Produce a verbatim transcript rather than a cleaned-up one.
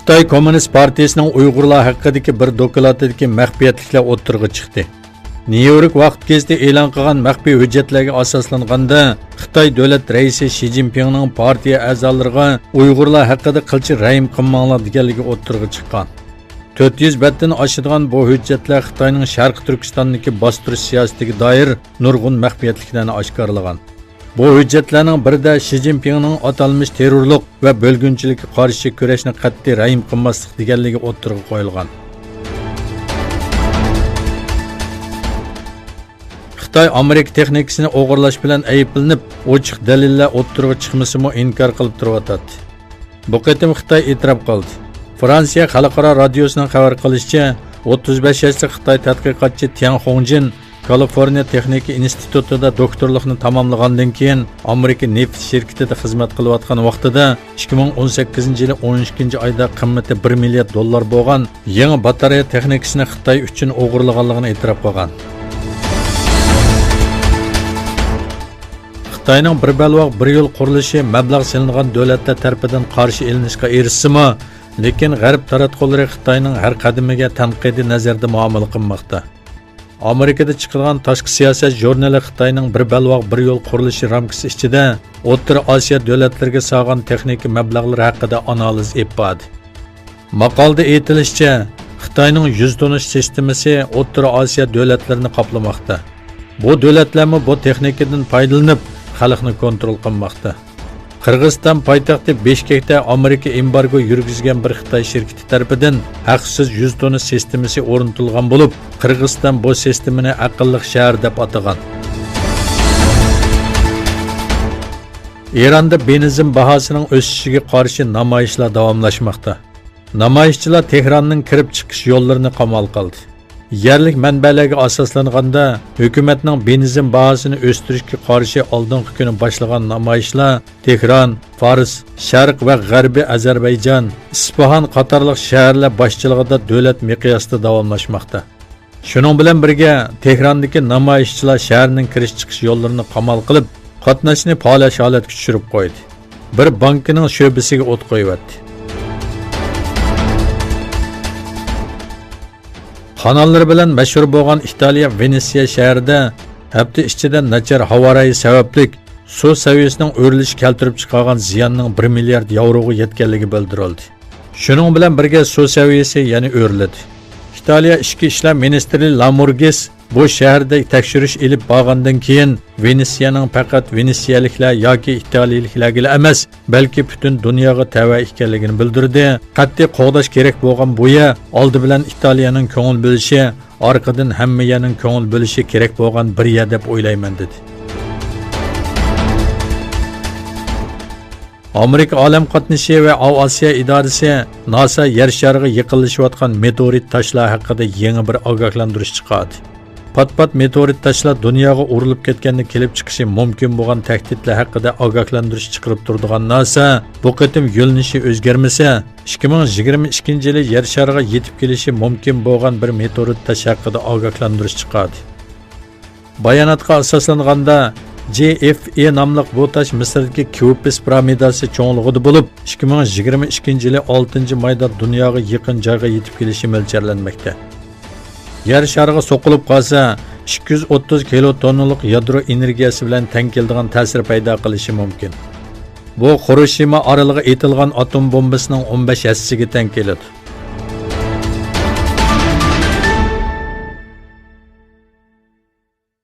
خىتاي كوممۇنىست پارتىيىسىنىڭ ئۇيغۇرلار ھەققىدىكى بىر دوكلاتىدىكى مەخپىيەتلىكلەر ئوتتۇرىغا چىقتى. نيۇ يورك ۋاقىت گېزىتى ئېلان قىلغان مەخپىي ھۆججەتلەرگە ئاساسلانغاندا، خىتاي دۆلەت رەئىسى شى جىنپىڭنىڭ پارتىيە ئەزالىرىغا ئۇيغۇرلار ھەققىدە قىلچە رەھىم قىلماڭلار دېگەنلىكى ئوتتۇرىغا چىققان. تۆت يۈز بەتتىن ئاشىدىغان بۇ ھۆججەتلەر خىتاينىڭ شەرقىي تۈركىستاندىكى باستۇرۇش سىياسىتىگە دائىر نۇرغۇن مەخپىيەتلىكلەرنى ئاشكارىلىغان. بۇ ھۆججەتلەرنىڭ بىرىدە شى جىنپىڭنىڭ ئاتالمىش تېررورلۇق ۋە بۆلگۈنچىلىككە قارشى كۈرەشنى قەتئىي رەھىم قىلماسلىق دېگەنلىكى ئوتتۇرىغا قويۇلغان. خىتاي ئامېرىكا تېخنىكىسىنى ئوغرىلاش بىلەن ئەيىبلىنىپ، ئوچۇق دەلىللەر ئوتتۇرىغا چىقمىسىمۇ، ئىنكار قىلىپ تۇرۇۋاتاتتى. بۇ قېتىم خىتاي ئېتىراپ قىلدى. فرانسىيە خەلقئارا رادىيوسىنىڭ خەۋەر قىلىشىچە، ئوتتۇز بەش ياشلىق خىتاي تەتقىقاتچى تياڭ خۇڭجىن كالىفورنىيە تېخنىكا ئىنستىتۇتىدا دوكتورلۇقنى تاماملىغاندىن كېيىن، ئامېرىكا نېفىت شىركىتىدە خىزمەت قىلىۋاتقان ۋاقتىدا، ئىككى مىڭ ئون سەككىزىنچى يىلى ئون ئىككىنچى ئايدا قىممىتى بىر مىليارد دوللار بولغان يېڭى باتارېيە تېخنىكىسىنى خىتاي ئۈچۈن ئوغرىلىغانلىقىنى ئېتىراپ قىلغان. خىتاينىڭ بىر بەلباغ، بىر يول قۇرۇلۇشى مەبلەغ سېلىنغان دۆلەتلەر تەرىپىدىن قارشى ئېلىنىشقا ئېرىشسىمۇ، لېكىن غەرب تاراتقۇلىرى خىتاينىڭ ھەر قەدىمىگە تەنقىدىي نەزەردە مۇئامىلە قىلماقتا. ئامېرىكىدا چىقىدىغان تاشقى سىياسەت ژۇرنىلى خىتاينىڭ بىر بەلباغ، بىر يول قۇرۇلۇشى رامكىسى ئىچىدە ئوتتۇرا ئاسىيا دۆلەتلىرىگە سالغان تېخنىكا مەبلەغلىرى ھەققىدە ئانالىز ئېلىپ باردى. ماقالىدە ئېيتىلىشىچە، خىتاينىڭ يۈزتونۇش سىستېمىسى ئوتتۇرا ئاسىيا دۆلەتلىرىنى قاپلىماقتا. بۇ دۆلەتلەرمۇ بۇ تېخنىكىدىن پايدىلىنىپ، خەلقنى كونترول قىلماقتا. قىرغىزىستان پايتەختى بىشكەكتە ئامېرىكا ئېمبارگو يۈرگۈزگەن بىر خىتاي شىركىتى تەرىپىدىن ھەقسىز يۈزتونۇش سىستېمىسى ئورنىتىلغان بولۇپ، قىرغىزىستان بۇ سىستېمىنى ئەقىللىق شەھەر دەپ ئاتىغان. ئىراندا بېنزىن باھاسىنىڭ ئۆسۈشىگە قارشى نامايىشلار داۋاملاشماقتا. نامايىشچىلار تېھراننىڭ كىرىپ چىقىش يوللىرىنى قامال قىلدى. يەرلىك مەنبەلەرگە ئاساسلانغاندا، ھۆكۈمەتنىڭ بېنزىن باھاسىنى ئۆستۈرۈشكە قارشى ئالدىنقى كۈنى باشلىغان نامايىشلار تېھران، فارس، شەرق ۋە غەربىي ئەزەربەيجان، ئىسپاھان قاتارلىق شەھەرلەر باشچىلىقىدا دۆلەت مىقياسىدا داۋاملاشماقتا. شۇنىڭ بىلەن بىرگە، تېھراندىكى نامايىشچىلار شەھەرنىڭ كىرىش چىقىش يوللىرىنى قامال قىلىپ، قاتناشنى پالەچ ھالەتكە چۈشۈرۈپ قويدى. بىر بانكىنىڭ شۆبىسىگە ئوت قويۇۋەتتى. قاناللىرى بىلەن مەشھۇر بولغان ئىتالىيە ۋېنېتسىيە شەھىرىدە ھەپتە ئىچىدە ناچار ھاۋا رايى سەۋەبلىك سۇ سەۋىيەسىنىڭ ئۆرلىشى كەلتۈرۈپ چىقارغان زىياننىڭ بىر مىليارد ياۋروغا يەتكەنلىكى بىلدۈرۈلدى. شۇنىڭ بىلەن بىرگە سۇ سەۋىيەسى يەنە ئۆرلىدى. ئىتالىيە ئىچكى ئىشلار مىنىستىرى لامورگىس بۇ شەھەردە تەكشۈرۈش ئېلىپ بارغاندىن كېيىن، ۋېنېتسىيەنىڭ پەقەت ۋېنېتسىيەلىكلەر ياكى ئىتالىيىلىكلەرگىلا ئەمەس، بەلكى پۈتۈن دۇنياغا تەۋە ئىكەنلىكىنى بىلدۈردى. قەتئىي قوغداش كېرەك بولغان بۇ يەر ئالدى بىلەن ئىتالىيەنىڭ كۆڭۈل بۆلۈشى، ئارقىدىن ھەممە يەرنىڭ كۆڭۈل بۆلۈشى كېرەك بولغان بىر يەر دەپ ئويلايمەن، دېدى. ئامېرىكا ئالەم قاتنىشى ۋە ئاۋىئاتسىيە ئىدارىسى ناسا يەر شارىغا يېقىنلىشىۋاتقان مېتېئورىت تاشلار ھەققىدە يېڭى بىر ئاگاھلاندۇرۇش چىقاردى. پات-پات مېتېئورىت تاشلار دۇنياغا ئۇرۇلۇپ كەتكەندە كېلىپ چىقىشى مۇمكىن بولغان تەھدىتلەر ھەققىدە ئاگاھلاندۇرۇش چىقىرىپ تۇرىدىغان ناسا بۇ قېتىم يۆنىلىشى ئۆزگەرمىسە، ئىككى مىڭ يىگىرمە ئىككىنچى يىلى يەر شارىغا يېتىپ كېلىشى مۇمكىن بولغان بىر مېتېئورىت تاش ھەققىدە ئاگاھلاندۇرۇش چىقاردى. باياناتقا ئاساسلانغاندا، جې ئېف ئې ناملىق بۇ تاش مىسىردىكى كېئوپىس پىرامىداسى چوڭلۇقىدا بولۇپ، ئىككى مىڭ يىگىرمە ئىككىنچى يىلى ئالتىنچى مايدا دۇنياغا يېقىن جايغا يېتىپ كېلىشى مۆلچەرلەنمەكتە. يەر شارىغا سوقۇلۇپ قالسا، ئىككى يۈز ئوتتۇز كىلو توننىلىق يادرو ئېنېرگىيەسى بىلەن تەڭ كېلىدىغان تەسىر پەيدا قىلىشى مۇمكىن. بۇ خىروشىما ئارىلىغا ئېتىلغان ئاتوم بومبىسىنىڭ ئون بەش ھەسسىسىگە تەڭ كېلىدۇ.